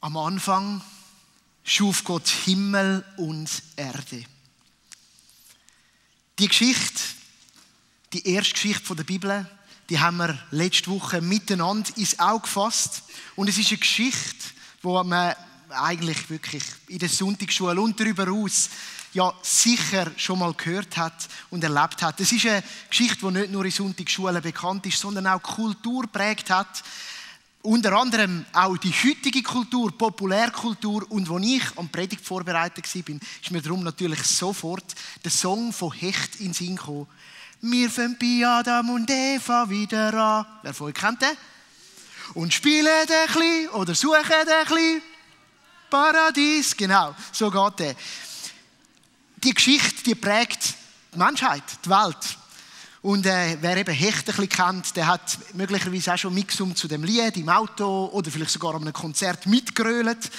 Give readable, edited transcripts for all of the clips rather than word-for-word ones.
Am Anfang schuf Gott Himmel und Erde. Die Geschichte, die erste Geschichte der Bibel, die haben wir letzte Woche miteinander ins Auge gefasst. Und es ist eine Geschichte, die man eigentlich wirklich in der Sonntagsschule und darüber hinaus ja sicher schon mal gehört hat und erlebt hat. Es ist eine Geschichte, die nicht nur in Sonntagsschulen bekannt ist, sondern auch Kultur prägt hat. Unter anderem auch die heutige Kultur, Populärkultur. Und als ich am Predigt vorbereitet war, ist mir darum natürlich sofort der Song von Hecht in den Sinn gekommen. Wir fangen bei Adam und Eva wieder an. Wer von euch kennt den? Und spielen ein bisschen oder suchen ein bisschen Paradies. Genau, so geht der. Die Geschichte, die prägt die Menschheit, die Welt. Und wer eben Hecht ein bisschen kennt, der hat möglicherweise auch schon mitgesungen zu dem Lied im Auto oder vielleicht sogar an einem Konzert mitgerölt,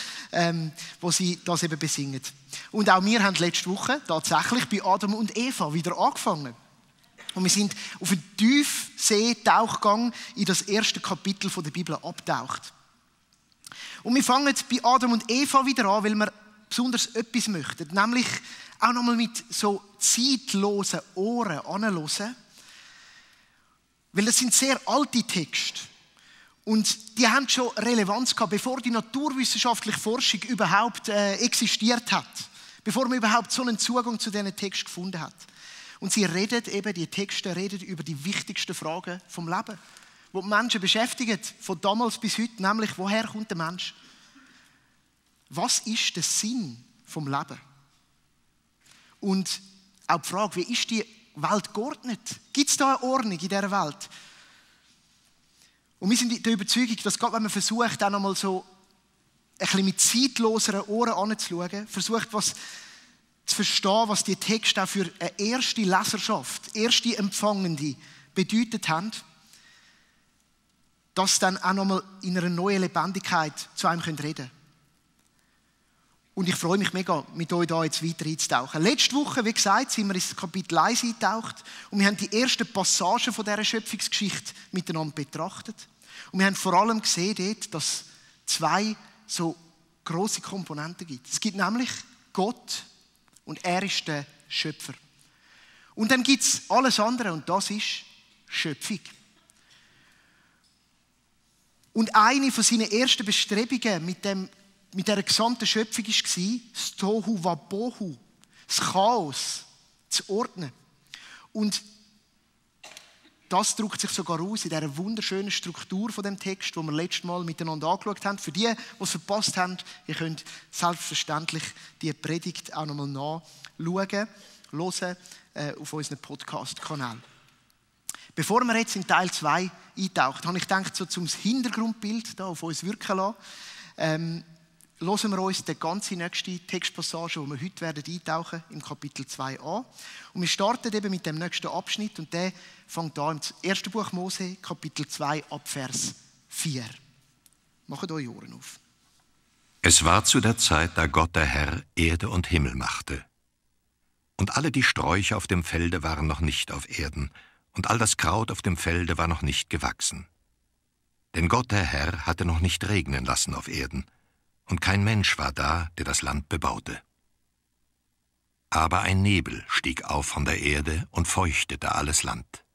wo sie das eben besingen. Und auch wir haben letzte Woche tatsächlich bei Adam und Eva wieder angefangen. Und wir sind auf einen Tiefsee-Tauchgang in das erste Kapitel der Bibel abgetaucht. Und wir fangen bei Adam und Eva wieder an, weil wir besonders etwas möchten, nämlich auch nochmal mit so zeitlosen Ohren anhören. Weil das sind sehr alte Texte. Und die haben schon Relevanz gehabt, bevor die naturwissenschaftliche Forschung überhaupt existiert hat. Bevor man überhaupt so einen Zugang zu diesen Texten gefunden hat. Und die Texte reden über die wichtigsten Fragen vom Leben. Die Menschen beschäftigen, von damals bis heute, nämlich, woher kommt der Mensch? Was ist der Sinn vom Leben? Und auch die Frage, wie ist die Welt geordnet? Gibt es da eine Ordnung in dieser Welt? Und wir sind der Überzeugung, dass gerade wenn man versucht, auch nochmal so ein bisschen mit zeitloseren Ohren anzuschauen, versucht, was zu verstehen, was die Texte auch für eine erste Leserschaft, erste Empfangende bedeutet haben, dass dann auch nochmal in einer neuen Lebendigkeit zu einem reden können. Und ich freue mich mega, mit euch da jetzt weiter einzutauchen. Letzte Woche, wie gesagt, sind wir ins Kapitel 1 eingetaucht und wir haben die ersten Passagen von dieser Schöpfungsgeschichte miteinander betrachtet. Und wir haben vor allem gesehen dort, dass es zwei so grosse Komponenten gibt. Es gibt nämlich Gott und er ist der Schöpfer. Und dann gibt es alles andere und das ist Schöpfung. Und eine von seinen ersten Bestrebungen mit dieser gesamten Schöpfung war, das Tohu Wabohu, das Chaos zu ordnen. Und das drückt sich sogar aus in dieser wunderschönen Struktur von dem Text, den wir letztes Mal miteinander angeschaut haben. Für die, die es verpasst haben, ihr könnt selbstverständlich die Predigt auch nochmal nachschauen, hören auf unserem Podcast-Kanal. Bevor wir jetzt in Teil 2 eintauchen, habe ich gedacht, so zum Hintergrundbild da auf uns wirken lassen, hören wir uns die ganze nächste Textpassage, die wir heute werden eintauchen, im Kapitel 2 an. Und wir starten eben mit dem nächsten Abschnitt und der fängt an im 1. Buch Mose, Kapitel 2, ab Vers 4. Macht eure Ohren auf. Es war zu der Zeit, da Gott der Herr Erde und Himmel machte. Und alle die Sträucher auf dem Felde waren noch nicht auf Erden, und all das Kraut auf dem Felde war noch nicht gewachsen. Denn Gott der Herr hatte noch nicht regnen lassen auf Erden, und kein Mensch war da, der das Land bebaute. Aber ein Nebel stieg auf von der Erde und feuchtete alles Land.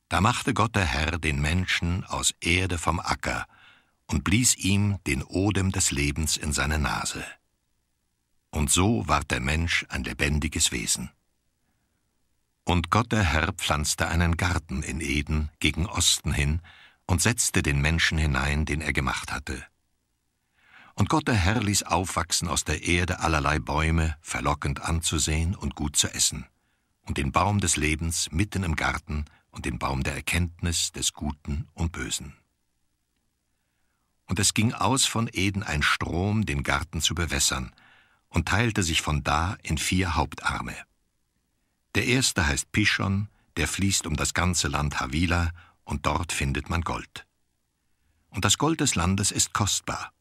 Da machte Gott der Herr den Menschen aus Erde vom Acker und blies ihm den Odem des Lebens in seine Nase. Und so ward der Mensch ein lebendiges Wesen. Und Gott der Herr pflanzte einen Garten in Eden gegen Osten hin und setzte den Menschen hinein, den er gemacht hatte. Und Gott der Herr ließ aufwachsen aus der Erde allerlei Bäume, verlockend anzusehen und gut zu essen, und den Baum des Lebens mitten im Garten und den Baum der Erkenntnis des Guten und Bösen. Und es ging aus von Eden ein Strom, den Garten zu bewässern, und teilte sich von da in 4 Hauptarme. Der erste heißt Pishon, der fließt um das ganze Land Havila, und dort findet man Gold. Und das Gold des Landes ist kostbar.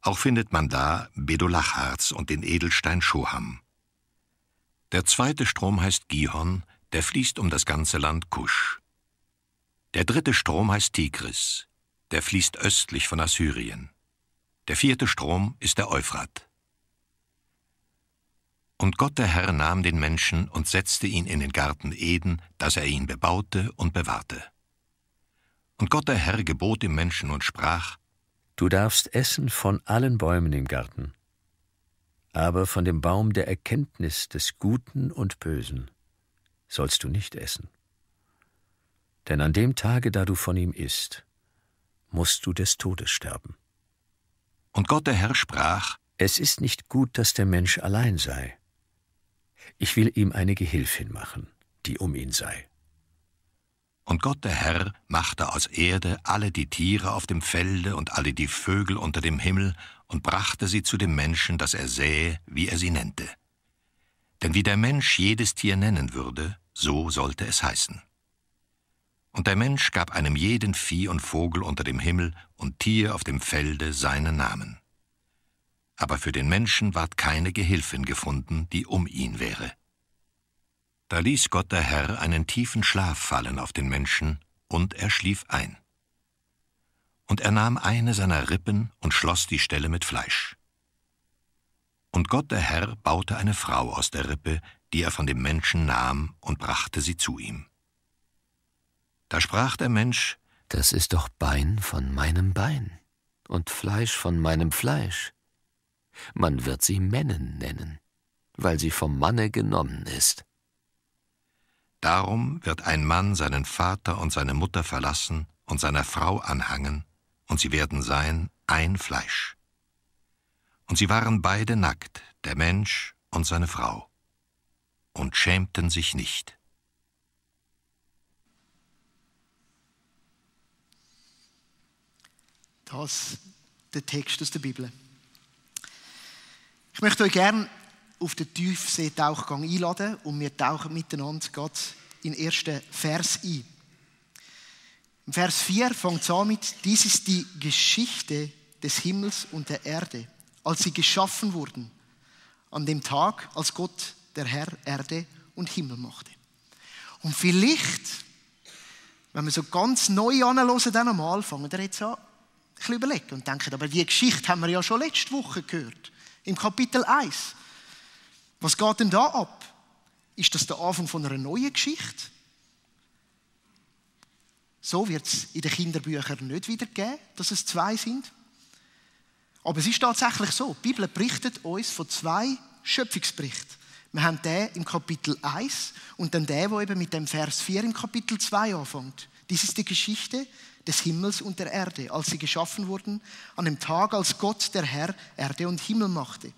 Auch findet man da Bedolachharz und den Edelstein Shoham. Der zweite Strom heißt Gihon, der fließt um das ganze Land Kusch. Der dritte Strom heißt Tigris, der fließt östlich von Assyrien. Der 4. Strom ist der Euphrat. Und Gott der Herr nahm den Menschen und setzte ihn in den Garten Eden, dass er ihn bebaute und bewahrte. Und Gott der Herr gebot dem Menschen und sprach: Du darfst essen von allen Bäumen im Garten, aber von dem Baum der Erkenntnis des Guten und Bösen sollst du nicht essen. Denn an dem Tage, da du von ihm isst, musst du des Todes sterben. Und Gott der Herr sprach: Es ist nicht gut, dass der Mensch allein sei. Ich will ihm eine Gehilfin machen, die um ihn sei. Und Gott der Herr machte aus Erde alle die Tiere auf dem Felde und alle die Vögel unter dem Himmel und brachte sie zu dem Menschen, dass er sähe, wie er sie nennte. Denn wie der Mensch jedes Tier nennen würde, so sollte es heißen. Und der Mensch gab einem jeden Vieh und Vogel unter dem Himmel und Tier auf dem Felde seinen Namen. Aber für den Menschen ward keine Gehilfin gefunden, die um ihn wäre. Da ließ Gott der Herr einen tiefen Schlaf fallen auf den Menschen, und er schlief ein. Und er nahm eine seiner Rippen und schloss die Stelle mit Fleisch. Und Gott der Herr baute eine Frau aus der Rippe, die er von dem Menschen nahm, und brachte sie zu ihm. Da sprach der Mensch: Das ist doch Bein von meinem Bein und Fleisch von meinem Fleisch. Man wird sie Männen nennen, weil sie vom Manne genommen ist. Darum wird ein Mann seinen Vater und seine Mutter verlassen und seiner Frau anhangen, und sie werden sein ein Fleisch. Und sie waren beide nackt, der Mensch und seine Frau, und schämten sich nicht. Das ist der Text aus der Bibel. Ich möchte euch gerne auf den Tiefseetauchgang einladen und wir tauchen miteinander gerade in den ersten Vers ein. Im Vers 4 fängt es an mit: Dies ist die Geschichte des Himmels und der Erde, als sie geschaffen wurden, an dem Tag, als Gott, der Herr, Erde und Himmel machte. Und vielleicht, wenn wir so ganz neu anhören, dann einmal, fangen wir jetzt an, ein bisschen überlegen und denken, aber die Geschichte haben wir ja schon letzte Woche gehört, im Kapitel 1. Was geht denn da ab? Ist das der Anfang von einer neuen Geschichte? So wird es in den Kinderbüchern nicht wiedergeben, dass es 2 sind. Aber es ist tatsächlich so. Die Bibel berichtet uns von 2 Schöpfungsberichten. Wir haben den im Kapitel 1 und dann den, der eben mit dem Vers 4 im Kapitel 2 anfängt. Dies ist die Geschichte des Himmels und der Erde, als sie geschaffen wurden, an dem Tag, als Gott, der Herr, Erde und Himmel machte.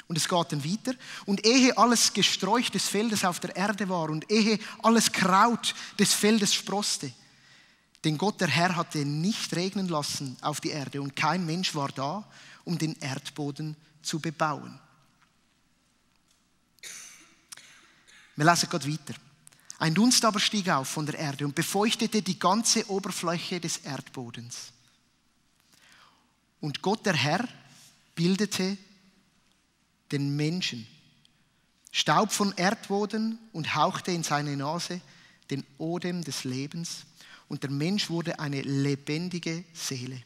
Und es geht dann weiter. Und ehe alles Gesträuch des Feldes auf der Erde war und ehe alles Kraut des Feldes sproßte, denn Gott, der Herr, hatte nicht regnen lassen auf die Erde und kein Mensch war da, um den Erdboden zu bebauen. Wir lesen gerade weiter. Ein Dunst aber stieg auf von der Erde und befeuchtete die ganze Oberfläche des Erdbodens. Und Gott, der Herr, bildete den Menschen, Staub von Erdboden, und hauchte in seine Nase den Odem des Lebens, und der Mensch wurde eine lebendige Seele.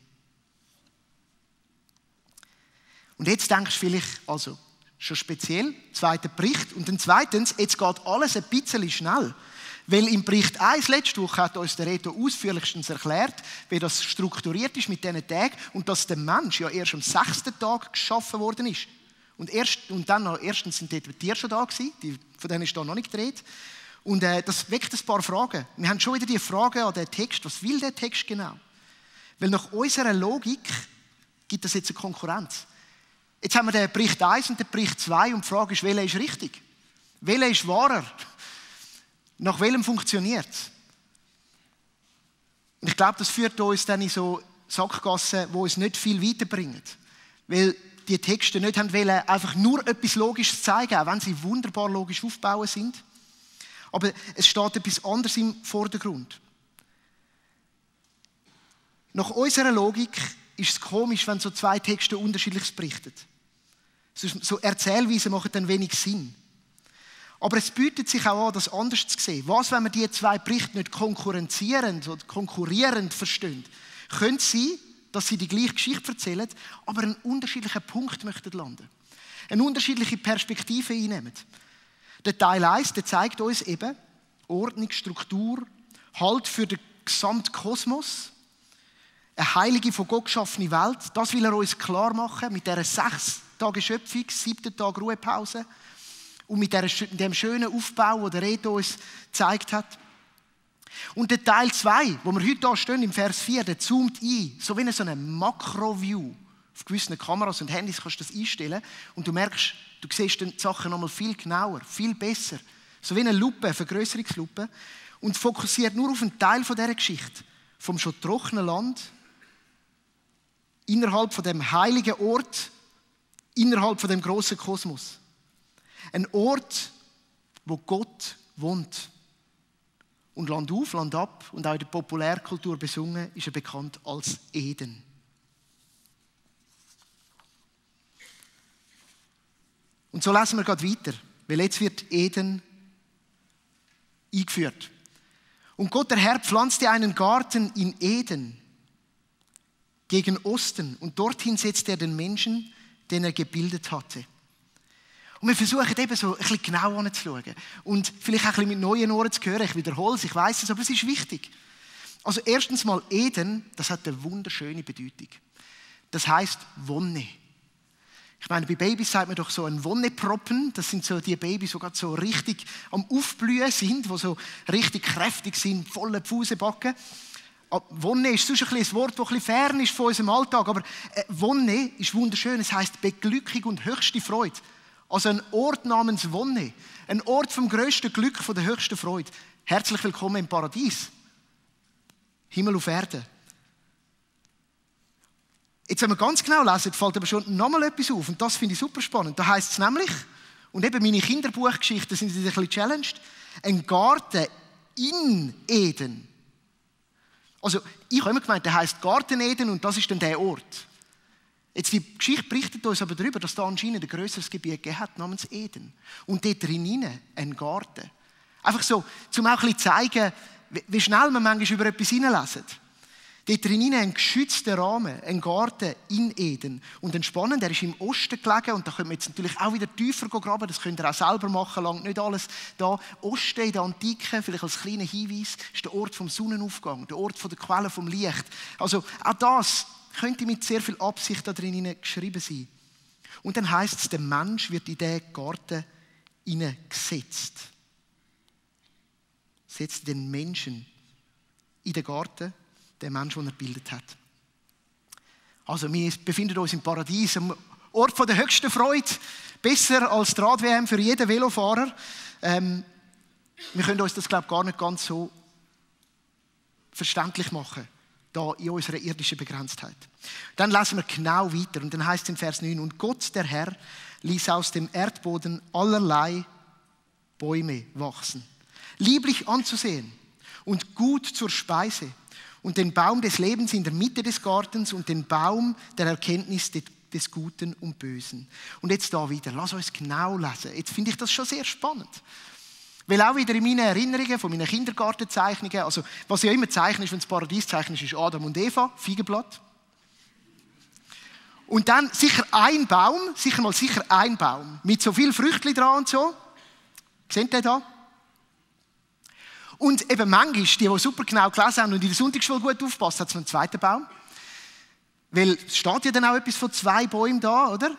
Und jetzt denkst du vielleicht, also schon speziell, 2. Bericht, und dann zweitens, jetzt geht alles ein bisschen schnell. Weil im Bericht 1, letzte Woche, hat uns der Reto ausführlichstens erklärt, wie das strukturiert ist mit diesen Tagen und dass der Mensch ja erst am 6. Tag geschaffen worden ist. Und dann noch, erstens sind dort die Tiere schon da gewesen, von denen ist da noch nicht geredet. Und das weckt ein paar Fragen. Wir haben schon wieder die Frage an den Text, was will der Text genau? Weil nach unserer Logik gibt es jetzt eine Konkurrenz. Jetzt haben wir den Bericht 1 und den Bericht 2 und die Frage ist, welcher ist richtig? Welcher ist wahrer? Nach welchem funktioniert es? Und ich glaube, das führt uns dann in so Sackgassen, die uns nicht viel weiterbringen. Weil die Texte nicht haben wollen, einfach nur etwas Logisches zeigen, auch wenn sie wunderbar logisch aufgebaut sind. Aber es steht etwas anderes im Vordergrund. Nach unserer Logik ist es komisch, wenn so 2 Texte Unterschiedliches berichten. So Erzählweisen machen dann wenig Sinn. Aber es bietet sich auch an, das anders zu sehen. Was, wenn wir die 2 Berichte nicht konkurrierend verstehen? Könnte es sein, dass sie die gleiche Geschichte erzählen, aber einen unterschiedlichen Punkt möchten landen. Eine unterschiedliche Perspektive einnehmen. Der Teil 1, der zeigt uns eben Ordnung, Struktur, Halt für den gesamten Kosmos, eine heilige, von Gott geschaffene Welt. Das will er uns klar machen mit dieser 6 Tage Schöpfung, 7. Tag Ruhepause und mit dem schönen Aufbau, den der Reto uns gezeigt hat. Und der Teil 2, wo wir heute hier stehen, im Vers 4, der zoomt ein, so wie so eine Makro-View. Auf gewissen Kameras und Handys kannst du das einstellen und du merkst, du siehst die Sachen nochmal viel genauer, viel besser. So wie eine Lupe, eine Vergrößerungslupe. Und fokussiert nur auf einen Teil dieser Geschichte. Vom schon trockenen Land, innerhalb von dem heiligen Ort, innerhalb von dem grossen Kosmos. Ein Ort, wo Gott wohnt. Und Land auf, Land ab und auch in der Populärkultur besungen, ist er bekannt als Eden. Und so lesen wir gerade weiter, weil jetzt wird Eden eingeführt. Und Gott, der Herr, pflanzte einen Garten in Eden gegen Osten und dorthin setzte er den Menschen, den er gebildet hatte. Und wir versuchen eben so ein bisschen genau anzuschauen und vielleicht auch ein bisschen mit neuen Ohren zu hören. Ich wiederhole es, ich weiss es, aber es ist wichtig. Also erstens mal Eden, das hat eine wunderschöne Bedeutung. Das heisst Wonne. Ich meine, bei Babys sagt man doch so ein Wonneproppen. Das sind so die Babys, die gerade so richtig am Aufblühen sind, die so richtig kräftig sind, volle Pfusebacken. Wonne ist sonst ein Wort, das ein bisschen fern ist von unserem Alltag. Aber Wonne ist wunderschön. Es heisst Beglückung und höchste Freude. Also ein Ort namens Wonne. Ein Ort vom grössten Glück, von der höchsten Freude. Herzlich willkommen im Paradies. Himmel auf Erde. Jetzt, wenn wir ganz genau lesen, fällt aber schon nochmal etwas auf. Und das finde ich super spannend. Da heisst es nämlich, und eben meine Kinderbuchgeschichten sind ein bisschen challenged, ein Garten in Eden. Also, ich habe immer gemeint, der heisst Garten Eden und das ist dann der Ort. Jetzt, die Geschichte berichtet uns aber darüber, dass da anscheinend ein grösseres Gebiet gegeben hat, namens Eden. Und dort drinnen ein Garten. Einfach so, um auch ein bisschen zu zeigen, wie schnell man manchmal über etwas hineinlesen. Dort drinnen ein geschützter Rahmen, ein Garten in Eden. Und entspannend, der ist im Osten gelegen und da können wir jetzt natürlich auch wieder tiefer graben, das könnt ihr auch selber machen, langt nicht alles da. Osten in der Antike, vielleicht als kleiner Hinweis, ist der Ort vom Sonnenaufgang, der Ort von der Quelle vom Licht. Also auch das könnte mit sehr viel Absicht da drinnen geschrieben sein. Und dann heisst es, der Mensch wird in diesen Garten hineingesetzt. Setzt den Menschen in den Garten, der Mensch, den er gebildet hat. Also wir befinden uns im Paradies, am Ort der höchsten Freude. Besser als die Rad-WM für jeden Velofahrer. Wir können uns das, glaube ich, gar nicht ganz so verständlich machen, da in unserer irdischen Begrenztheit. Dann lesen wir genau weiter und dann heißt es in Vers 9, und Gott, der Herr, ließ aus dem Erdboden allerlei Bäume wachsen, lieblich anzusehen und gut zur Speise, und den Baum des Lebens in der Mitte des Gartens und den Baum der Erkenntnis des Guten und Bösen. Und jetzt da wieder, lass uns genau lesen. Jetzt finde ich das schon sehr spannend. Weil auch wieder in meinen Erinnerungen von meinen Kindergartenzeichnungen, also was ja immer zeichnest, wenn es Paradies zeichnest, ist Adam und Eva, Feigenblatt. Und dann sicher ein Baum, sicher ein Baum, mit so viel Früchtchen dran und so. Seht ihr da? Und eben manchmal, die super genau gelesen haben und in der Sonntagsschule gut aufpassen, hat es noch einen zweiten Baum. Weil es steht ja dann auch etwas von 2 Bäumen da, oder?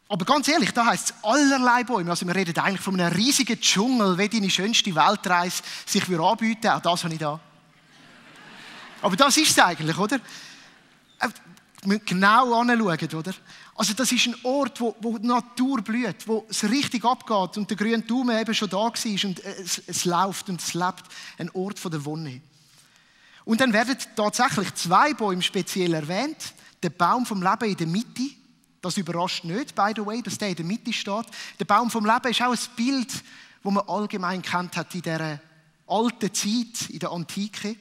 Aber ganz ehrlich, da heisst es allerlei Bäume. Also wir reden eigentlich von einem riesigen Dschungel, wie deine schönste Weltreise sich anbieten würde. Auch das habe ich da. Aber das ist es eigentlich, oder? Genau anschauen, oder? Also das ist ein Ort, wo die Natur blüht, wo es richtig abgeht und der grüne Daumen eben schon da war und es läuft und es lebt. Ein Ort von der Wonne. Und dann werden tatsächlich 2 Bäume speziell erwähnt. Der Baum vom Leben in der Mitte. Das überrascht nicht, by the way, dass der in der Mitte steht. Der Baum vom Leben ist auch ein Bild, das man allgemein kennt hat in dieser alten Zeit, in der Antike.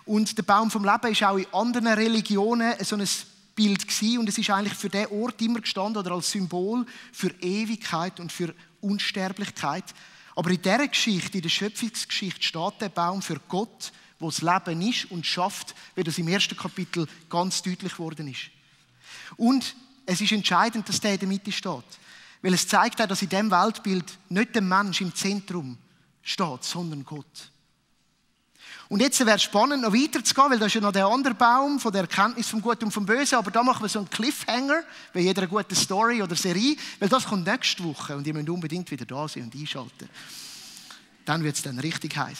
Und der Baum vom Leben ist auch in anderen Religionen so ein Bild gewesen. Und es ist eigentlich für diesen Ort immer gestanden oder als Symbol für Ewigkeit und für Unsterblichkeit. Aber in dieser Geschichte, in der Schöpfungsgeschichte, steht der Baum für Gott, wo das Leben ist und schafft, wie das im ersten Kapitel ganz deutlich geworden ist. Und es ist entscheidend, dass der in der Mitte steht. Weil es zeigt auch, dass in diesem Weltbild nicht der Mensch im Zentrum steht, sondern Gott. Und jetzt wäre es spannend, noch weiterzugehen, weil da ist ja noch der andere Baum von der Erkenntnis vom Guten und vom Bösen, aber da machen wir so einen Cliffhanger, bei jeder guten Story oder Serie, weil das kommt nächste Woche und ihr müsst unbedingt wieder da sein und einschalten. Dann wird es dann richtig heiß.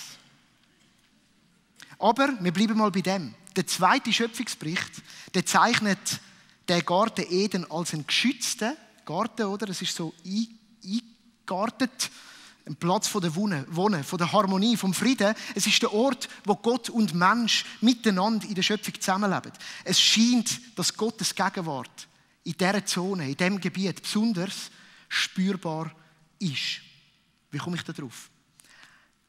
Aber wir bleiben mal bei dem. Der zweite Schöpfungsbericht, der zeichnet den Garten Eden als einen geschützten Garten, oder? Es ist so eingegartet. Ein Platz von der Wohnen, von der Harmonie, vom Frieden. Es ist der Ort, wo Gott und Mensch miteinander in der Schöpfung zusammenleben. Es scheint, dass Gottes Gegenwart in dieser Zone, in diesem Gebiet besonders spürbar ist. Wie komme ich da drauf?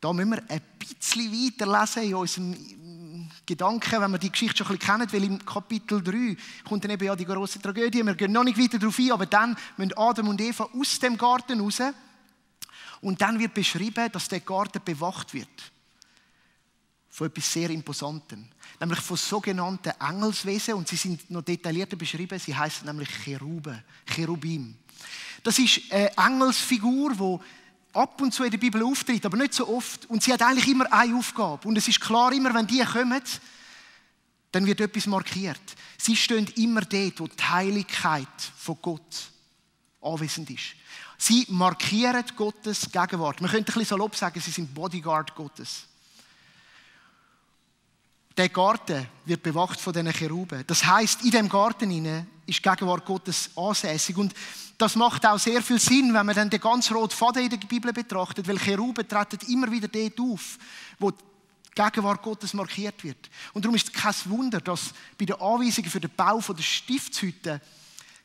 Da müssen wir ein bisschen weiterlesen in unserem Gedanken, wenn wir die Geschichte schon ein bisschen kennen, weil im Kapitel 3 kommt dann eben ja die grosse Tragödie. Wir gehen noch nicht weiter darauf ein, aber dann müssen Adam und Eva aus dem Garten raus. Und dann wird beschrieben, dass der Garten bewacht wird. Von etwas sehr Imposantem. Nämlich von sogenannten Engelswesen. Und sie sind noch detaillierter beschrieben. Sie heißen nämlich Cherubim. Das ist eine Engelsfigur, die ab und zu in der Bibel auftritt, aber nicht so oft. Und sie hat eigentlich immer eine Aufgabe. Und es ist klar, immer wenn die kommen, dann wird etwas markiert. Sie stehen immer dort, wo die Heiligkeit von Gott anwesend ist. Sie markieren Gottes Gegenwart. Man könnte ein bisschen salopp sagen, sie sind Bodyguard Gottes. Der Garten wird bewacht von diesen Cheruben. Das heisst, in diesem Garten ist die Gegenwart Gottes ansässig. Und das macht auch sehr viel Sinn, wenn man dann den ganz roten Faden in der Bibel betrachtet, weil Cheruben treten immer wieder dort auf, wo die Gegenwart Gottes markiert wird. Und darum ist es kein Wunder, dass bei den Anweisungen für den Bau der Stiftshütte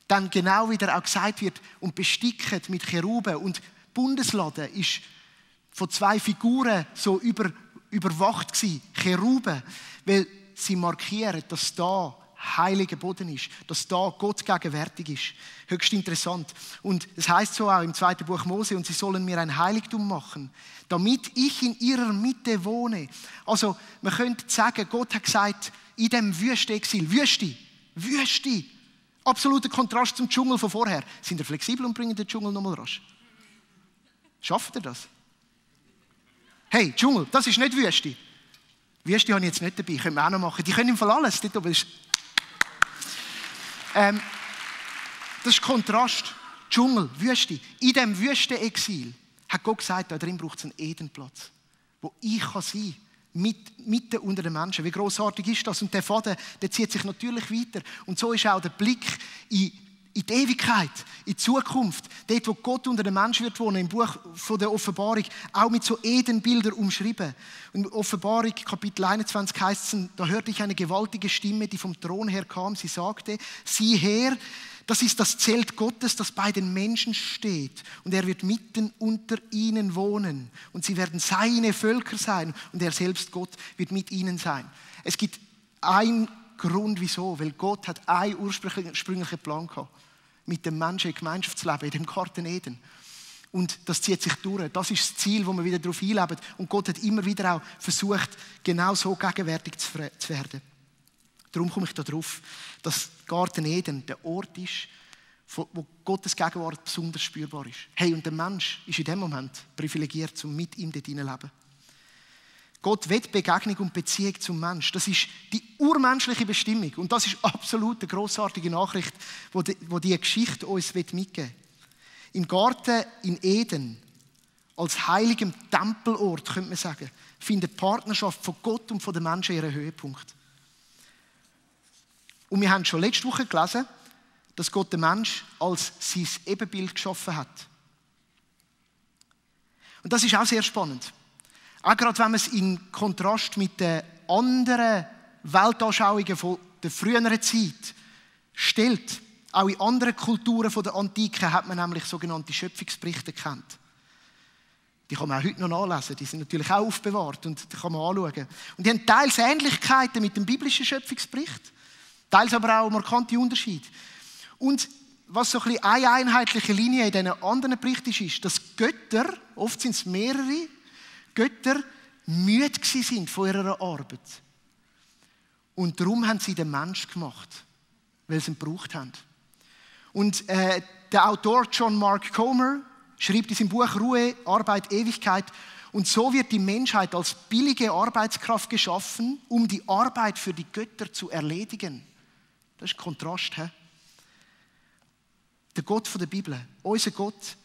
dann genau wieder auch gesagt wird und bestickt mit Cheruben. Und die Bundeslade ist von zwei Figuren so überwacht gewesen, Cheruben, weil sie markieren, dass da heiliger Boden ist, dass da Gott gegenwärtig ist. Höchst interessant. Und es heißt so auch im 2. Buch Mose, und sie sollen mir ein Heiligtum machen, damit ich in ihrer Mitte wohne. Also man könnte sagen, Gott hat gesagt, in dem Wüstexil, Wüste, absoluter Kontrast zum Dschungel von vorher. Sind ihr flexibel und bringen den Dschungel nochmal rasch? Schafft ihr das? Hey, Dschungel, das ist nicht Wüste. Wüste habe ich jetzt nicht dabei, können wir auch noch machen. Die können im Fall alles. Das ist Kontrast. Dschungel, Wüste. In diesem Wüstenexil hat Gott gesagt, da drin braucht es einen Edenplatz, wo ich sein kann. Mitten unter den Menschen. Wie grossartig ist das? Und der Faden, der zieht sich natürlich weiter. Und so ist auch der Blick in die Ewigkeit, in die Zukunft. Dort, wo Gott unter den Menschen wird wohnen, im Buch von der Offenbarung, auch mit so Edenbildern umschrieben. Und Offenbarung, Kapitel 21 heißt es, da hörte ich eine gewaltige Stimme, die vom Thron her kam. Sie sagte, sieh her, das ist das Zelt Gottes, das bei den Menschen steht. Und er wird mitten unter ihnen wohnen. Und sie werden seine Völker sein. Und er selbst, Gott, wird mit ihnen sein. Es gibt einen Grund, wieso. Weil Gott hat einen ursprünglichen Plan gehabt. Mit dem Menschen in Gemeinschaft zu leben, in dem Garten Eden. Und das zieht sich durch. Das ist das Ziel, wo wir wieder darauf einleben. Und Gott hat immer wieder auch versucht, genau so gegenwärtig zu werden. Darum komme ich darauf, dass Garten Eden der Ort ist, wo Gottes Gegenwart besonders spürbar ist. Hey, und der Mensch ist in dem Moment privilegiert, um mit ihm dort hineinzuleben. Gott will Begegnung und Beziehung zum Mensch. Das ist die urmenschliche Bestimmung. Und das ist absolut eine grossartige Nachricht, die diese Geschichte uns mitgeben will. Im Garten in Eden, als heiligem Tempelort, könnte man sagen, findet die Partnerschaft von Gott und von den Menschen ihren Höhepunkt. Und wir haben schon letzte Woche gelesen, dass Gott den Mensch als sein Ebenbild geschaffen hat. Und das ist auch sehr spannend. Auch gerade wenn man es in Kontrast mit den anderen Weltanschauungen von der früheren Zeit stellt. Auch in anderen Kulturen von der Antike hat man nämlich sogenannte Schöpfungsberichte gekannt. Die kann man auch heute noch nachlesen. Die sind natürlich auch aufbewahrt und die kann man anschauen. Und die haben teils Ähnlichkeiten mit dem biblischen Schöpfungsbericht, teils aber auch markante Unterschiede. Und was so ein bisschen eine einheitliche Linie in diesen anderen Berichten ist, dass Götter, oft sind es mehrere, Götter müde sind von ihrer Arbeit. Und darum haben sie den Mensch gemacht, weil sie ihn gebraucht haben. Und der Autor John Mark Comer schreibt in seinem Buch Ruhe, Arbeit, Ewigkeit: Und so wird die Menschheit als billige Arbeitskraft geschaffen, um die Arbeit für die Götter zu erledigen. Das ist ein Kontrast. He? Der Gott der Bibel, unser Gott,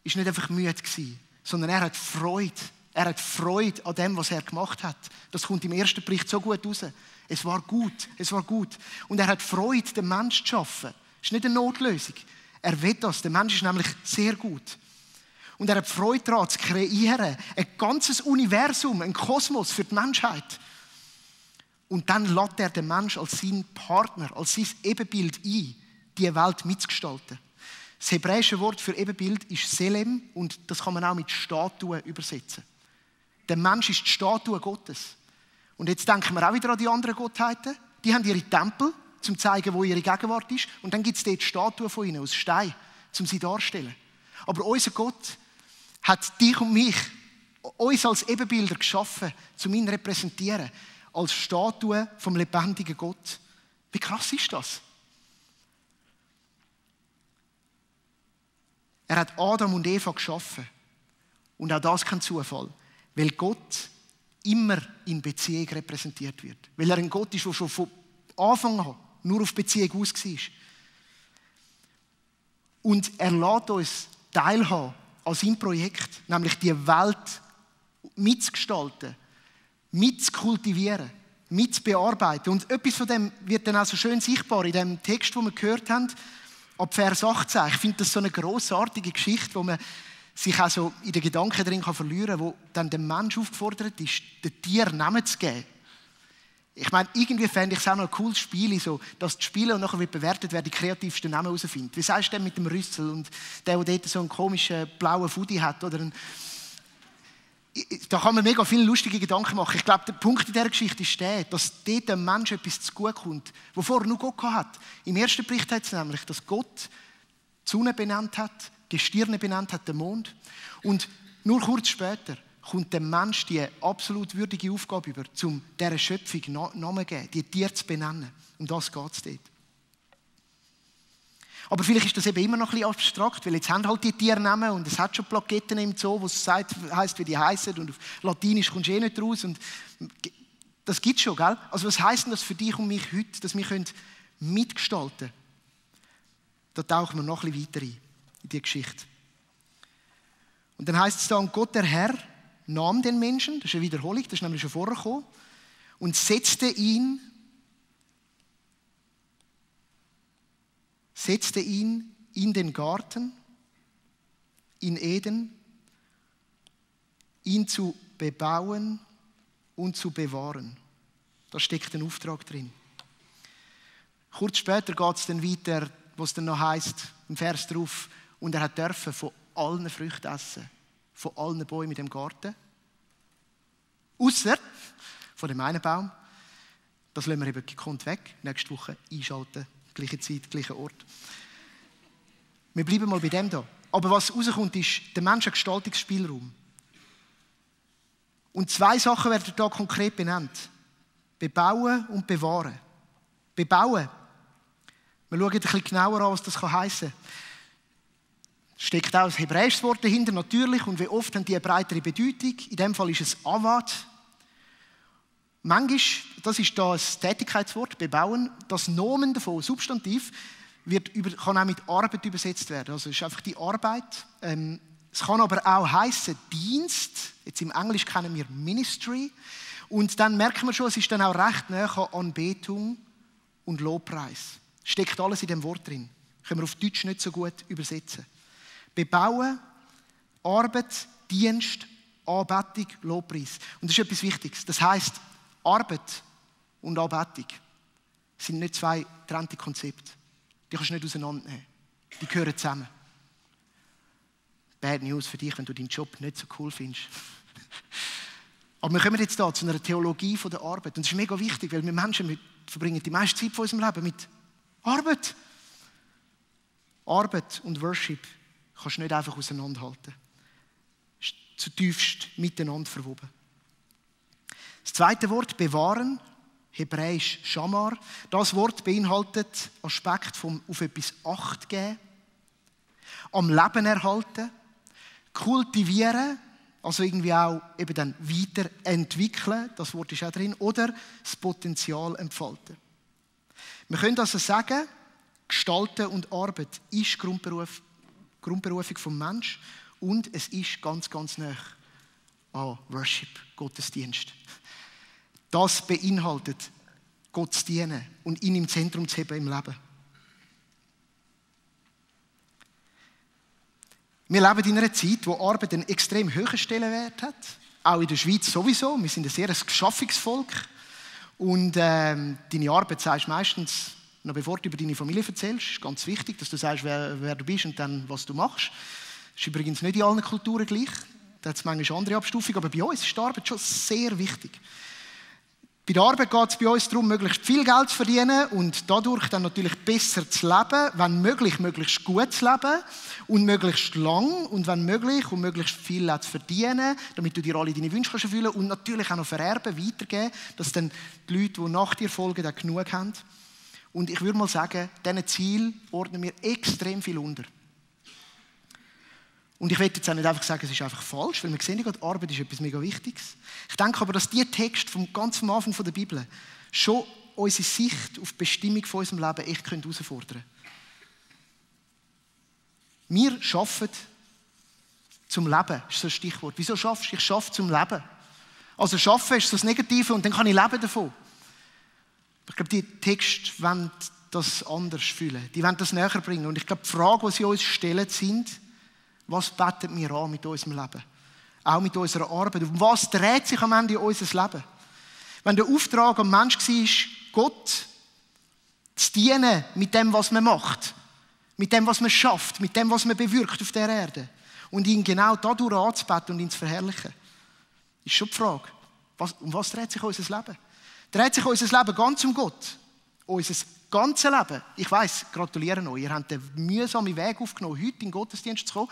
ist nicht einfach müde gewesen, sondern er hat Freude. Er hat Freude an dem, was er gemacht hat. Das kommt im ersten Bericht so gut raus. Es war gut, es war gut. Und er hat Freude, den Menschen zu schaffen. Das ist nicht eine Notlösung. Er will das. Der Mensch ist nämlich sehr gut. Und er hat Freude daran, zu kreieren. Ein ganzes Universum, ein Kosmos für die Menschheit. Und dann lädt er den Mensch als seinen Partner, als sein Ebenbild ein, diese Welt mitzugestalten. Das hebräische Wort für Ebenbild ist Selem und das kann man auch mit Statue übersetzen. Der Mensch ist die Statue Gottes. Und jetzt denken wir auch wieder an die anderen Gottheiten. Die haben ihre Tempel, um zu zeigen, wo ihre Gegenwart ist. Und dann gibt es dort Statuen von ihnen aus Stein, um sie darzustellen. Aber unser Gott hat dich und mich, uns als Ebenbilder geschaffen, um ihn zu repräsentieren. Als Statue vom lebendigen Gott. Wie krass ist das? Er hat Adam und Eva geschaffen. Und auch das kein Zufall. Weil Gott immer in Beziehung repräsentiert wird. Weil er ein Gott ist, der schon von Anfang an nur auf Beziehung aus war. Und er lässt uns teilhaben an seinem Projekt, nämlich die Welt mitzugestalten, mitzukultivieren, mitzubearbeiten. Und etwas von dem wird dann auch so schön sichtbar in dem Text, den wir gehört haben, ab Vers 18. Ich finde das so eine grossartige Geschichte, wo man sich auch so in den Gedanken drin verlieren kann, wo dann der Mensch aufgefordert ist, den Tieren Namen zu geben. Ich meine, irgendwie fände ich es auch noch ein cooles Spiel, so, dass die Spieler und nachher wird bewertet, wer die kreativsten Namen herausfindet. Wie sagst du denn mit dem Rüssel und der dort so einen komischen blauen Fudi hat? Oder da kann man mega viele lustige Gedanken machen. Ich glaube, der Punkt in dieser Geschichte ist der, dass dort dem Menschen etwas zugute kommt, was vorher nur Gott hat. Im ersten Bericht heißt es nämlich, dass Gott die Sonne benannt hat, Gestirne benannt hat, den Mond. Und nur kurz später kommt dem Mensch die absolut würdige Aufgabe über, um dieser Schöpfung Namen zu geben, die Tiere zu benennen. Um das geht es dort. Aber vielleicht ist das eben immer noch ein bisschen abstrakt, weil jetzt haben halt die Tiere Namen und es hat schon Plaketten im Zoo, wo es heisst, wie die heissen und auf Latinisch kommst du eh nicht raus. Und das gibt es schon, gell? Also was heisst denn das für dich und mich heute, dass wir mitgestalten können? Da tauchen wir noch ein bisschen weiter ein, in die Geschichte. Und dann heisst es da, und Gott der Herr nahm den Menschen, das ist eine Wiederholung, das ist nämlich schon vorher gekommen, und setzte ihn in den Garten, in Eden, ihn zu bebauen und zu bewahren. Da steckt ein Auftrag drin. Kurz später geht es dann weiter, wo es dann noch heisst, im Vers drauf, und er durfte von allen Früchten essen, von allen Bäumen in dem Garten. Ausser von dem einen Baum. Das lassen wir eben gekonnt weg. Nächste Woche einschalten, gleiche Zeit, gleicher Ort. Wir bleiben mal bei dem da. Aber was rauskommt, ist, der Mensch hat Gestaltungsspielraum. Und zwei Sachen werden da konkret benannt. Bebauen und bewahren. Bebauen. Wir schauen ein bisschen genauer an, was das heissen kann. Es steckt auch ein hebräisches Wort dahinter, natürlich, und wie oft haben die eine breitere Bedeutung. In dem Fall ist es Avad. Manchmal, das ist da ein Tätigkeitswort, bebauen, das Nomen davon, Substantiv, kann auch mit Arbeit übersetzt werden. Also es ist einfach die Arbeit. Es kann aber auch heissen Dienst. Jetzt im Englisch kennen wir Ministry. Und dann merken wir schon, es ist dann auch recht nahe an Anbetung und Lobpreis. Steckt alles in dem Wort drin. Können wir auf Deutsch nicht so gut übersetzen. Bebauen, Arbeit, Dienst, Anbetung, Lobpreis. Und das ist etwas Wichtiges. Das heisst, Arbeit und Anbetung sind nicht zwei getrennte Konzepte. Die kannst du nicht auseinandernehmen. Die gehören zusammen. Bad News für dich, wenn du deinen Job nicht so cool findest. Aber wir kommen jetzt da zu einer Theologie von der Arbeit. Und das ist mega wichtig, weil wir Menschen verbringen die meiste Zeit von unserem Leben mit Arbeit. Arbeit und Worship kannst du nicht einfach auseinanderhalten. Es ist zutiefst miteinander verwoben. Das zweite Wort, bewahren, hebräisch Shamar. Das Wort beinhaltet Aspekt vom auf etwas Acht geben, am Leben erhalten, kultivieren, also irgendwie auch eben dann weiterentwickeln, das Wort ist auch drin, oder das Potenzial entfalten. Wir können also sagen, Gestalten und Arbeit ist Grundberufung vom Menschen und es ist ganz, ganz nah an Worship, Gottesdienst. Das beinhaltet, Gott zu dienen und ihn im Zentrum zu haben im Leben. Wir leben in einer Zeit, wo Arbeit einen extrem hohen Stellenwert hat. Auch in der Schweiz sowieso. Wir sind ein sehr Geschaffungsvolk. Und deine Arbeit sagst du meistens, noch bevor du über deine Familie erzählst, ist ganz wichtig, dass du sagst, wer du bist und dann, was du machst. Das ist übrigens nicht in allen Kulturen gleich. Da hat es manchmal andere Abstufungen, aber bei uns ist die Arbeit schon sehr wichtig. Bei der Arbeit geht es bei uns darum, möglichst viel Geld zu verdienen und dadurch dann natürlich besser zu leben, wenn möglich, möglichst gut zu leben und möglichst lang und wenn möglich und möglichst viel zu verdienen, damit du dir alle deine Wünsche erfüllen kannst und natürlich auch noch vererben, weitergeben, dass dann die Leute, die nach dir folgen, auch genug haben. Und ich würde mal sagen, diesen Ziel ordnen wir extrem viel unter. Und ich will jetzt auch nicht einfach sagen, es ist einfach falsch, weil wir sehen ja, die Arbeit ist etwas mega Wichtiges. Ich denke aber, dass dieser Text ganz am Anfang der Bibel schon unsere Sicht auf die Bestimmung von unserem Leben echt herausfordern können. Wir arbeiten zum Leben, ist so ein Stichwort. Wieso schaffst du? Ich arbeite zum Leben. Also arbeiten ist so das Negative und dann kann ich leben davon. Ich glaube, die Texte wollen das anders fühlen. Die wollen das näher bringen. Und ich glaube, die Frage, die sie uns stellen, sind, was beten wir an mit unserem Leben? Auch mit unserer Arbeit. Um was dreht sich am Ende unser Leben? Wenn der Auftrag am Mensch war, Gott zu dienen mit dem, was man macht, mit dem, was man schafft, mit dem, was man bewirkt auf der Erde und ihn genau dadurch anzubeten und ihn zu verherrlichen, ist schon die Frage, um was dreht sich unser Leben? Dreht sich unser Leben ganz um Gott? Unser ganzes Leben? Ich weiss, gratuliere euch, ihr habt den mühsamen Weg aufgenommen, heute in den Gottesdienst zu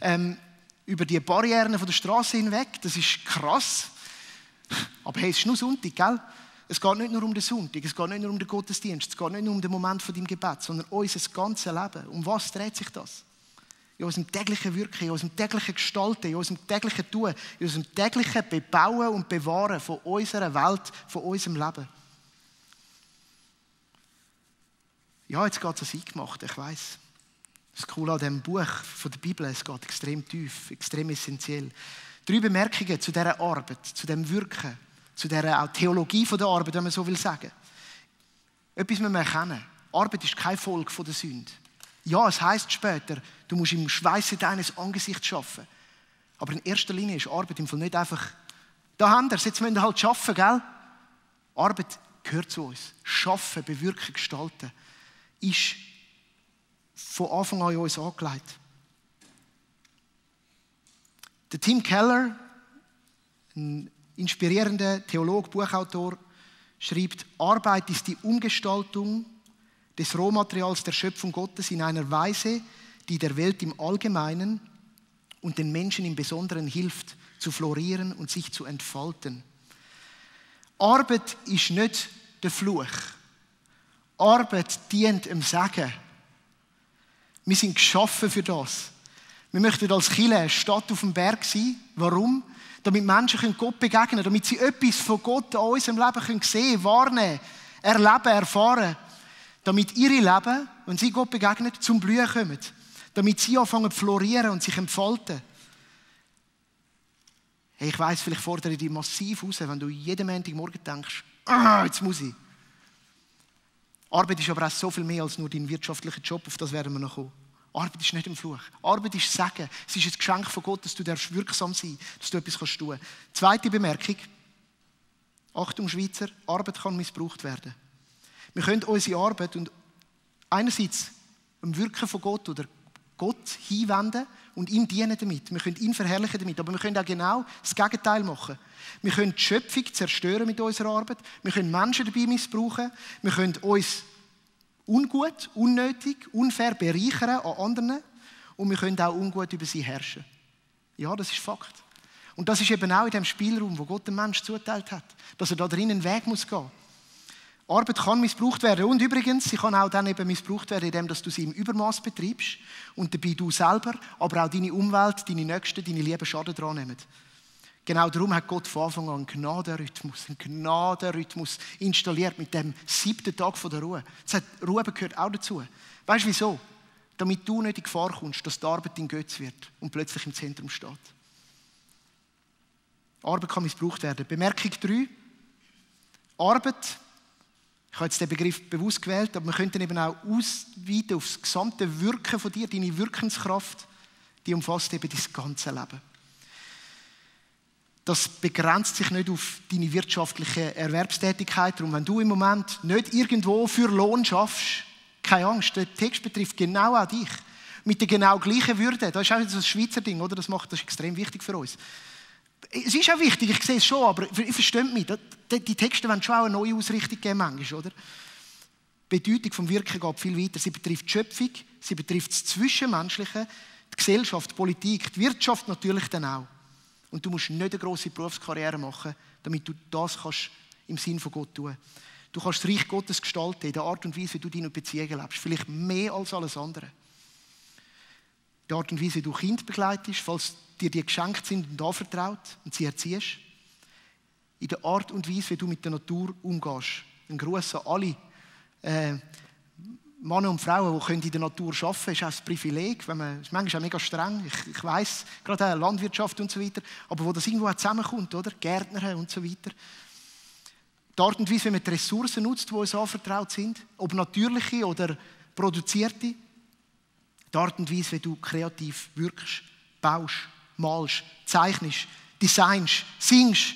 kommen, über die Barrieren von der Straße hinweg, das ist krass. Aber hey, es ist nur Sonntag, gell? Es geht nicht nur um den Sonntag, es geht nicht nur um den Gottesdienst, es geht nicht nur um den Moment von deinem Gebet, sondern unser ganzes Leben. Um was dreht sich das? In unserem täglichen Wirken, in unserem täglichen Gestalten, in unserem täglichen Tun, in unserem täglichen Bebauen und Bewahren von unserer Welt, von unserem Leben. Ja, jetzt geht es eingemacht, ich weiss. Das Coole an diesem Buch von der Bibel, es geht extrem tief, extrem essentiell. 3 Bemerkungen zu dieser Arbeit, zu diesem Wirken, zu dieser auch Theologie von der Arbeit, wenn man so will sagen. Etwas müssen wir erkennen. Arbeit ist keine Folge von der Sünde. Ja, es heisst später, du musst im Schweiße deines Angesichts arbeiten. Aber in erster Linie ist Arbeit im Fall nicht einfach, da haben wir es, jetzt müssen wir halt arbeiten, gell? Arbeit gehört zu uns. Schaffen, bewirken, gestalten ist von Anfang an in uns angelegt. Der Tim Keller, ein inspirierender Theologe, Buchautor, schreibt, Arbeit ist die Umgestaltung des Rohmaterials der Schöpfung Gottes in einer Weise, die der Welt im Allgemeinen und den Menschen im Besonderen hilft, zu florieren und sich zu entfalten. Arbeit ist nicht der Fluch. Arbeit dient dem Segen. Wir sind geschaffen für das. Wir möchten als Kirche eine Stadt auf dem Berg sein. Warum? Damit Menschen Gott begegnen können, damit sie etwas von Gott an unserem Leben sehen können, wahrnehmen, erleben, erfahren. Damit ihre Leben, wenn sie Gott begegnen, zum Blühen kommen. Damit sie anfangen zu florieren und sich entfalten. Hey, ich weiss, vielleicht fordere ich dich massiv raus, wenn du jeden Montagmorgen denkst, jetzt muss ich. Arbeit ist aber auch so viel mehr als nur dein wirtschaftlicher Job, auf das werden wir noch kommen. Arbeit ist nicht ein Fluch. Arbeit ist Segen. Es ist ein Geschenk von Gott, dass du wirksam sein darfst, dass du etwas tun kannst. Zweite Bemerkung. Achtung Schweizer, Arbeit kann missbraucht werden. Wir können unsere Arbeit und einerseits im Wirken von Gott oder Gott hinwenden und ihm dienen damit. Wir können ihn verherrlichen damit, aber wir können auch genau das Gegenteil machen. Wir können die Schöpfung zerstören mit unserer Arbeit. Wir können Menschen dabei missbrauchen. Wir können uns ungut, unnötig, unfair bereichern an anderen und wir können auch ungut über sie herrschen. Ja, das ist Fakt. Und das ist eben auch in dem Spielraum, wo Gott dem Menschen zugeteilt hat, dass er da drin einen Weg muss gehen. Arbeit kann missbraucht werden. Und übrigens, sie kann auch dann eben missbraucht werden, indem du sie im Übermaß betreibst und dabei du selber, aber auch deine Umwelt, deine Nächsten, deine Lieben Schaden dran nehmen. Genau darum hat Gott von Anfang an einen Gnadenrhythmus installiert mit dem 7. Tag der Ruhe. Ruhe gehört auch dazu. Weißt du wieso? Damit du nicht in Gefahr kommst, dass die Arbeit dein Götz wird und plötzlich im Zentrum steht. Arbeit kann missbraucht werden. Bemerkung 3. Arbeit, ich habe jetzt den Begriff bewusst gewählt, aber wir könnten eben auch ausweiten auf das gesamte Wirken von dir, deine Wirkenskraft, die umfasst eben dein ganze Leben. Das begrenzt sich nicht auf deine wirtschaftliche Erwerbstätigkeit. Darum, wenn du im Moment nicht irgendwo für Lohn schaffst, keine Angst, der Text betrifft genau auch dich. Mit der genau gleichen Würde. Das ist auch ein Schweizer Ding, oder? Das ist extrem wichtig für uns. Es ist auch wichtig, ich sehe es schon, aber ihr versteht mich. Die Texte wollen schon auch eine neue Ausrichtung geben, manchmal, oder? Die Bedeutung vom Wirken geht viel weiter. Sie betrifft die Schöpfung, sie betrifft das Zwischenmenschliche, die Gesellschaft, die Politik, die Wirtschaft natürlich dann auch. Und du musst nicht eine grosse Berufskarriere machen, damit du das kannst im Sinn von Gott tun. Du kannst das Reich Gottes gestalten in der Art und Weise, wie du deine Beziehungen lebst. Vielleicht mehr als alles andere. In der Art und Weise, wie du Kinder begleitest, falls dir die geschenkt sind und anvertraut und sie erziehst. In der Art und Weise, wie du mit der Natur umgehst. Ein Gruß an alle Männer und Frauen, die in der Natur arbeiten können, ist auch ein Privileg. Das ist manchmal auch mega streng. Ich weiss, gerade auch Landwirtschaft und so weiter. Aber wo das irgendwo auch zusammenkommt, oder? Gärtner und so weiter. Die Art und Weise, wie man die Ressourcen nutzt, die uns anvertraut sind, ob natürliche oder produzierte. Die Art und Weise, wie du kreativ wirkst, baust, malst, zeichnest, designst, singst.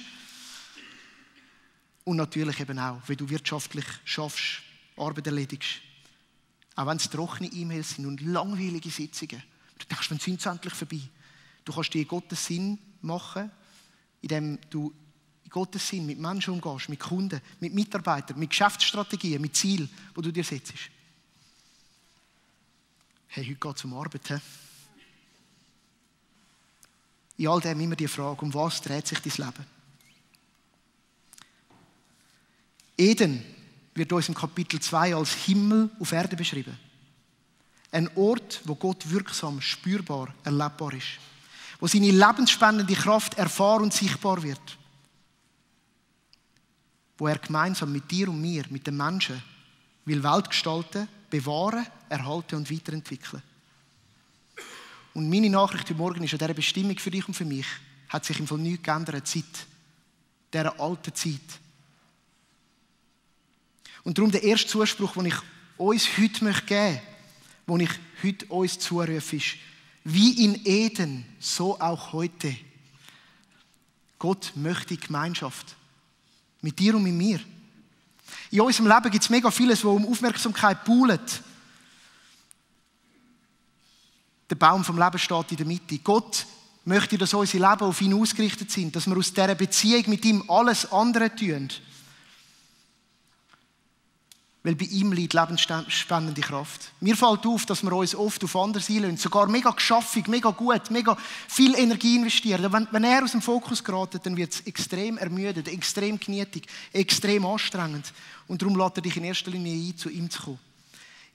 Und natürlich eben auch, wie du wirtschaftlich schaffst, Arbeit erledigst. Auch wenn es trockene E-Mails sind und langweilige Sitzungen. Du denkst, wann sind sie endlich vorbei? Du kannst dir in Gottes Sinn machen, indem du in Gottes Sinn mit Menschen umgehst, mit Kunden, mit Mitarbeitern, mit Geschäftsstrategien, mit Zielen, die du dir setzt. Hey, heute geht es um Arbeit. He? In all dem immer die Frage, um was dreht sich dein Leben? Eden wird uns im Kapitel 2 als Himmel auf Erde beschrieben. Ein Ort, wo Gott wirksam, spürbar, erlebbar ist. Wo seine lebensspendende Kraft erfahrbar und sichtbar wird. Wo er gemeinsam mit dir und mir, mit den Menschen, will Welt gestalten, bewahren, erhalten und weiterentwickeln. Und meine Nachricht heute Morgen ist an dieser Bestimmung für dich und für mich, hat sich im Fall nichts geändert seit dieser alten Zeit. Und darum der erste Zuspruch, den ich uns heute geben möchte, den ich heute uns zurufe, ist, wie in Eden, so auch heute. Gott möchte Gemeinschaft. Mit dir und mit mir. In unserem Leben gibt es mega vieles, wo um Aufmerksamkeit buhlt. Der Baum vom Leben steht in der Mitte. Gott möchte, dass unsere Leben auf ihn ausgerichtet sind, dass wir aus dieser Beziehung mit ihm alles andere tun. Weil bei ihm liegt lebensspendende Kraft. Mir fällt auf, dass wir uns oft auf andere einlassen, sogar mega geschaffig, mega gut, mega viel Energie investieren. Aber wenn er aus dem Fokus gerät, dann wird es extrem ermüdend, extrem knietig, extrem anstrengend. Und darum lädt er dich in erster Linie ein, zu ihm zu kommen.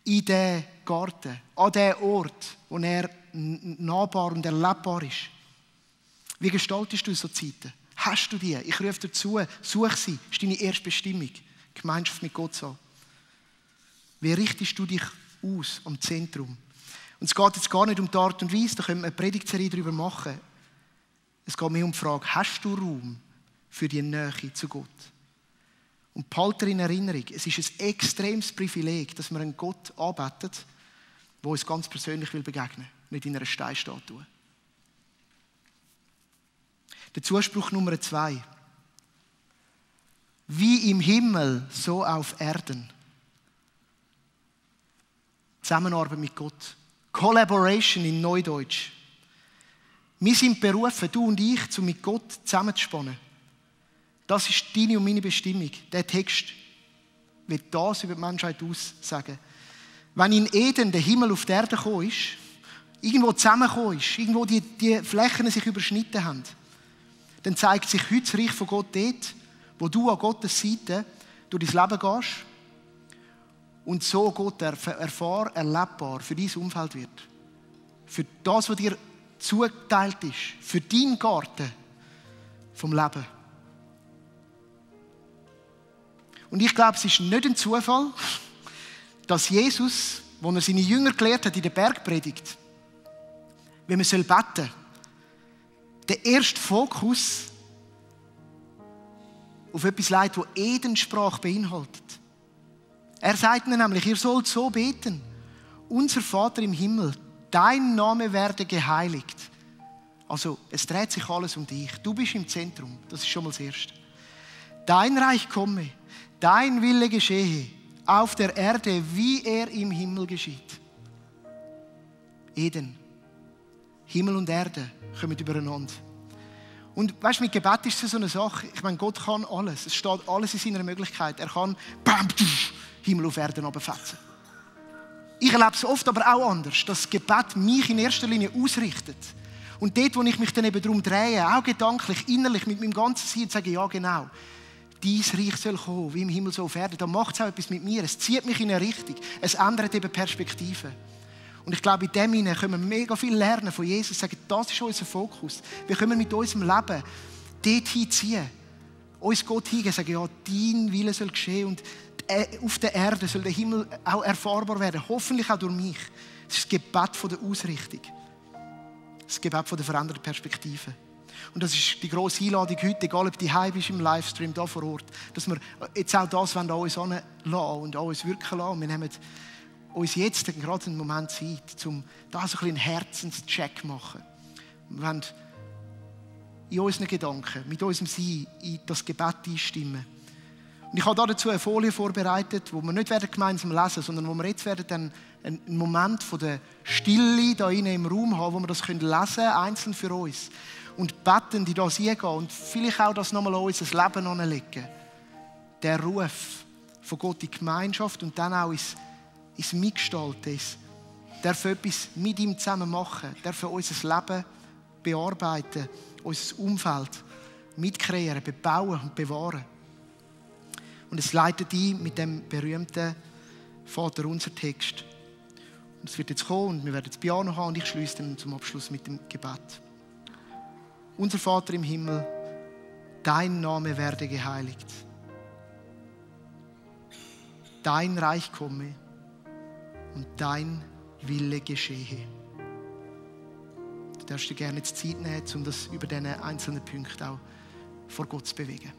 In den Garten, an den Ort, wo er nahbar und erlebbar ist. Wie gestaltest du so Zeiten? Hast du die? Ich rufe dazu, such sie. Das ist deine erste Bestimmung. Gemeinschaft mit Gott so. Wie richtest du dich aus am Zentrum? Und es geht jetzt gar nicht um die Art und Weise, da können wir eine Predigtserie darüber machen. Es geht mehr um die Frage, hast du Raum für die Nähe zu Gott? Und behalte in Erinnerung, es ist ein extremes Privileg, dass wir einen Gott anbeten, der uns ganz persönlich begegnen will, nicht in einer Steinstatue. Der Zuspruch Nummer 2. Wie im Himmel, so auf Erden. Zusammenarbeit mit Gott. Collaboration in Neudeutsch. Wir sind berufen, du und ich, um mit Gott zusammenzuspannen. Das ist deine und meine Bestimmung. Der Text wird das über die Menschheit aussagen. Wenn in Eden der Himmel auf die Erde gekommen ist, irgendwo zusammengekommen ist, irgendwo die Flächen sich überschnitten haben, dann zeigt sich heute das Reich von Gott dort, wo du an Gottes Seite durch dein Leben gehst und so Gott erlebbar für dein Umfeld wird. Für das, was dir zugeteilt ist. Für deinen Garten vom Leben. Und ich glaube, es ist nicht ein Zufall, dass Jesus, als er seine Jünger gelehrt hat in der Bergpredigt, wie man beten soll, der erste Fokus auf etwas legt, das Edenssprache beinhaltet. Er sagt ihnen nämlich, ihr sollt so beten: Unser Vater im Himmel, dein Name werde geheiligt. Also, es dreht sich alles um dich. Du bist im Zentrum. Das ist schon mal das Erste. Dein Reich komme, dein Wille geschehe, auf der Erde, wie er im Himmel geschieht. Eden. Himmel und Erde kommen übereinander. Und weißt du, mit Gebet ist es so eine Sache. Ich meine, Gott kann alles. Es steht alles in seiner Möglichkeit. Er kann Himmel auf Erden runterfetzen. Ich erlebe es oft aber auch anders, dass das Gebet mich in erster Linie ausrichtet. Und dort, wo ich mich dann eben darum drehe, auch gedanklich, innerlich, mit meinem ganzen Sein, sage, ja genau, dein Reich soll kommen, wie im Himmel so auf Erden. Da macht es auch etwas mit mir. Es zieht mich in eine Richtung. Es ändert eben Perspektive. Und ich glaube, in dem hinein können wir mega viel lernen von Jesus. Sagen, das ist unser Fokus. Wir können mit unserem Leben dort hinziehen. Uns Gott hingeben, sagen, ja, dein Wille soll geschehen und auf der Erde soll der Himmel auch erfahrbar werden. Hoffentlich auch durch mich. Das ist das Gebet von der Ausrichtung. Das Gebet von der veränderten Perspektive. Und das ist die grosse Einladung heute, egal ob du daheim bist im Livestream, da vor Ort, dass wir jetzt auch das an uns heranlassen und an uns wirken lassen. Wir nehmen uns jetzt gerade einen Moment Zeit, um da so einen Herzenscheck zu machen. Wir wollen in unseren Gedanken, mit unserem Sein, in das Gebet einstimmen. Und ich habe dazu eine Folie vorbereitet, wo wir nicht gemeinsam lesen werden, sondern wo wir jetzt dann einen Moment von der Stille da im Raum haben, wo wir das lesen können, einzeln für uns. Und beten, in das hineingehen und vielleicht auch das nochmal an unser Leben anlegen. Der Ruf von Gott in die Gemeinschaft und dann auch ins Mitgestalten. Darf etwas mit ihm zusammen machen, darf unser Leben bearbeiten, unser Umfeld mitkreieren, bebauen und bewahren. Und es leitet ein mit dem berühmten Vater unser Text. Und es wird jetzt kommen und wir werden das Piano haben und ich schließe dann zum Abschluss mit dem Gebet. Unser Vater im Himmel, dein Name werde geheiligt. Dein Reich komme und dein Wille geschehe. Du darfst dir gerne jetzt Zeit nehmen, um das über diese einzelnen Punkte auch vor Gott zu bewegen.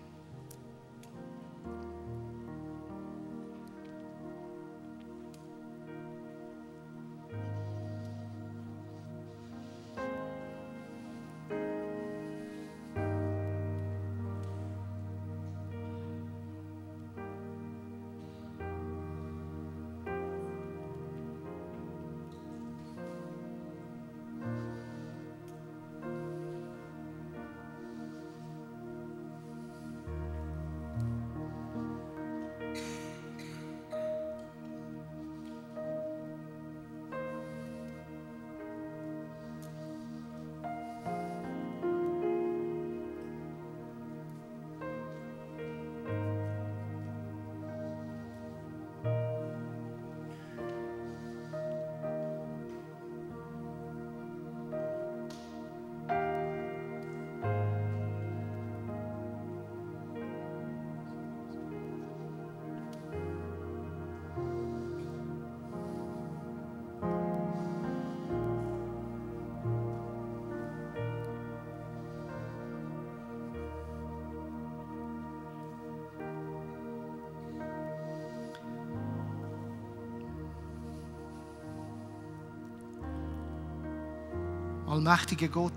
Allmächtiger Gott,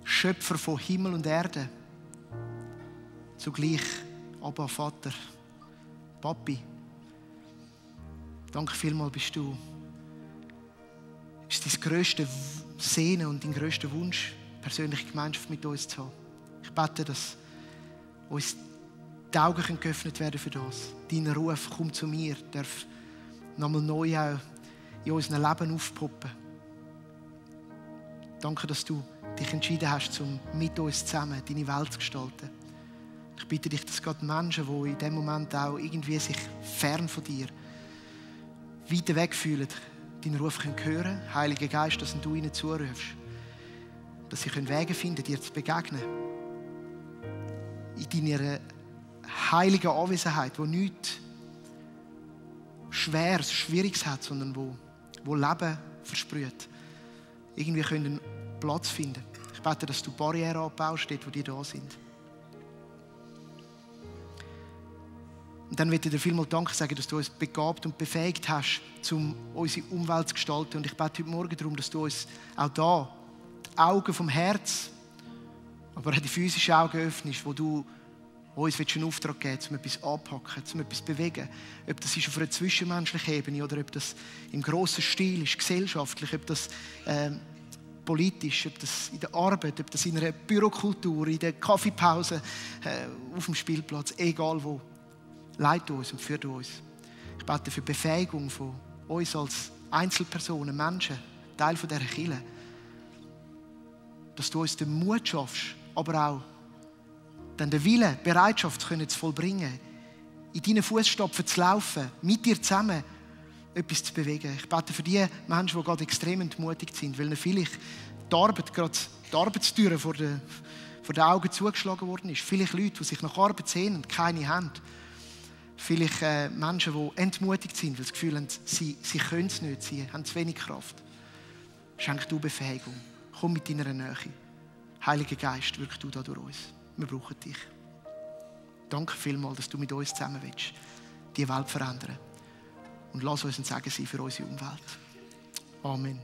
Schöpfer von Himmel und Erde, zugleich Abba, Vater, Papi, danke vielmals bist du. Es ist dein grösster Sehnen und dein grösster Wunsch, persönliche Gemeinschaft mit uns zu haben. Ich bete, dass uns die Augen geöffnet werden für das. Dein Ruf, komm zu mir, darf nochmal neu auch in unserem Leben aufpoppen. Danke, dass du dich entschieden hast, um mit uns zusammen deine Welt zu gestalten. Ich bitte dich, dass gerade Menschen, die in dem Moment auch irgendwie sich fern von dir, weit weg fühlen, deinen Ruf hören können. Heiliger Geist, dass du ihnen zurufst. Dass sie Wege finden, dir zu begegnen. In deiner heiligen Anwesenheit, wo nichts Schweres, Schwieriges hat, sondern wo Leben versprüht. Irgendwie können Platz finden. Ich bete, dass du Barrieren abbaust, dort, wo die da sind. Und dann möchte ich dir vielmals Danke sagen, dass du uns begabt und befähigt hast, um unsere Umwelt zu gestalten. Und ich bete heute Morgen darum, dass du uns auch da die Augen vom Herz, aber auch die physischen Augen öffnest, wo du uns einen Auftrag geben willst, um etwas anzupacken, um etwas zu bewegen. Ob das ist auf einer zwischenmenschlichen Ebene oder ob das im grossen Stil ist, gesellschaftlich, ob das politisch, ob das in der Arbeit, ob das in einer Bürokultur, in der Kaffeepause, auf dem Spielplatz, egal wo. Leite uns und führe uns. Ich bete für Befähigung von uns als Einzelpersonen, Menschen, Teil von dieser Kirche. Dass du uns den Mut schaffst, aber auch dann den Willen, Bereitschaft zu vollbringen, in deinen Fußstapfen zu laufen, mit dir zusammen etwas zu bewegen. Ich bete für die Menschen, die gerade extrem entmutigt sind, weil ihnen vielleicht die Arbeit, gerade die Arbeitstüre vor den Augen zugeschlagen worden ist. Vielleicht Leute, die sich nach Arbeit sehnen und keine haben. Vielleicht Menschen, die entmutigt sind, weil sie das Gefühl haben, sie können es nicht, sie haben zu wenig Kraft. Schenk du Befähigung. Komm mit deiner Nähe. Heiliger Geist, wirk du da durch uns. Wir brauchen dich. Danke vielmals, dass du mit uns zusammen willst, die Welt verändern. Und lass uns ein Segen sein für unsere Umwelt. Amen.